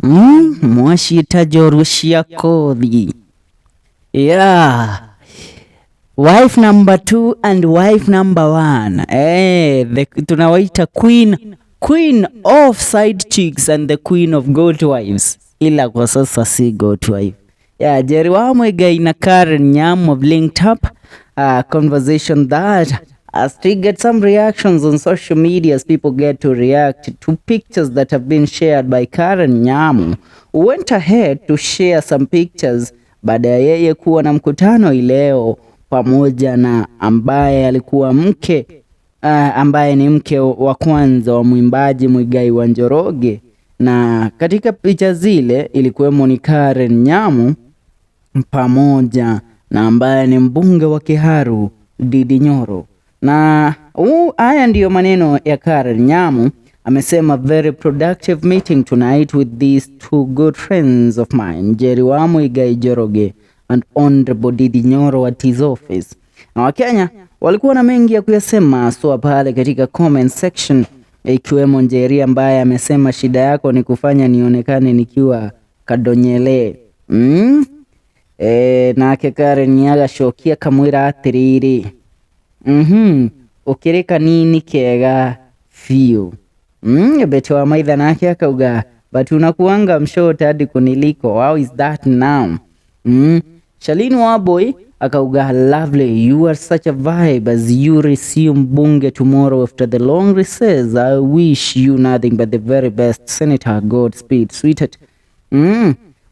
Mwaciĩta njorua cia kothi. Yeah. Wife number two and wife number one. Eh, tunawaita queen of side chicks and the queen of goat wives. Ila kwa sasa si goat wife. Yeah, Njeri wa Muigai na Karen Nyamu have linked up, a conversation that has triggered some reactions on social media as people get to react to pictures that have been shared by Karen Nyamu, who went ahead to share some pictures baada ya yeye kuwa na mkutano ileo pamoja na ambaye alikuwa mke ambaye ni mke wa kwanza wa mwimbaji Muigai wa Njoroge, na katika picha zile ilikuwemo ni Karen Nyamu pamoja na ambaye ni mbunge wa Kiharu, Ndindi Nyoro. Na haya ndiyo maneno ya Karen Nyamu. Amesema, "Very productive meeting tonight with these two good friends of mine, Njeri wa Muigai Njoroge and Honorable Ndindi Nyoro at his office." Na Wakenya walikuwa na mengi ya kuyasema haswa pale katika comment section, ikiwemo Njeri ambaye amesema, "Shida yako ni kufanya nionekane nikiwa kadonyele." E, nake Karen agacokia kamwĩra atĩrĩrĩ, ũkĩrĩ kanini kega biũ. Betty wa Maitha nake akauga, "But unakuanga mshort hadi kuniliko, how is that now?" Shalini Waboy akauga, "Lovely, you are such a vibe as you resume bunge tomorrow after the long recess. I wish you nothing but the very best, Senator. Godspeed, sweetheart."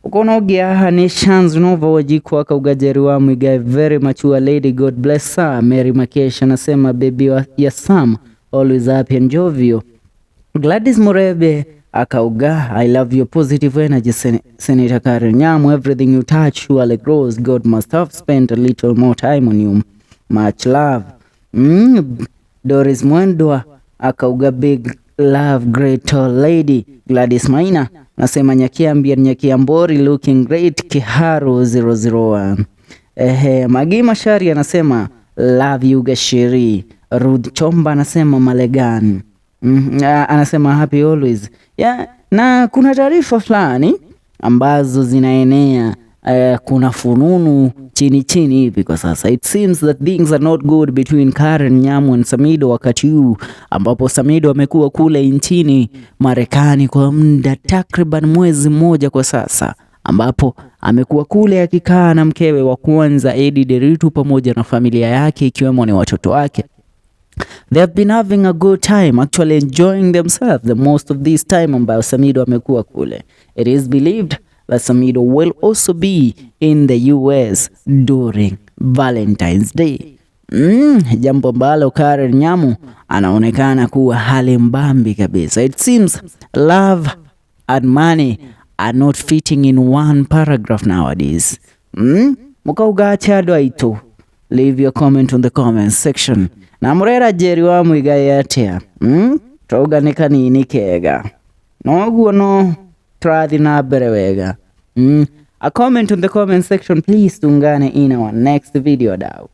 Ukona ũngĩ haha nĩ Shans Nova Wajiko akauga, "Njeri wa Muigai, very mature lady, God bless her." Mary Makesh anasema, "Baby wa ya Sam, always happy and jovial." Gladys Murebe akauga, "I love your positive energy, Senator Karen Nyamu. Everything you touch surely grows. God must have spent a little more time on you. Much love." Doris Mwendwa akauga, "Big love, great tall lady." Gladys Maina nasema, "Nyakiambia Nyakiambori looking great, Kiharu 001." Ehe, Magi Mashari anasema, "Love you, Gashiri." Ruth Chomba anasema Malegan. Anasema happy always. Yeah, na kuna taarifa fulani ambazo zinaenea, kuna fununu chini chini hivi kwa sasa. It seems that things are not good between Karen Nyamu and Samido wakati huu ambapo Samido amekuwa kule nchini Marekani kwa muda takriban mwezi mmoja kwa sasa, ambapo amekuwa kule akikaa na mkewe wa kwanza, Edday Nderitu, pamoja na familia yake ikiwemo ni watoto wake. They have been having a good time, actually enjoying themselves the most of this time ambayo Samido amekuwa kule. It is believed that Samido will also be in the US during Valentine's Day. Jambo ambalo Karen Nyamu anaonekana kuwa hali mbambi kabisa. It seems love and money are not fitting in one paragraph nowadays. Mukauga atĩa andũ aitũ? Leave your comment on the comment section. Na mũrera Njeri wa Muigai atĩa? Twauga nĩ kanini kega. Noguo no tũrathiĩ na mbere wega. A comment on the comment section, please. Tuungane in our next video, dau.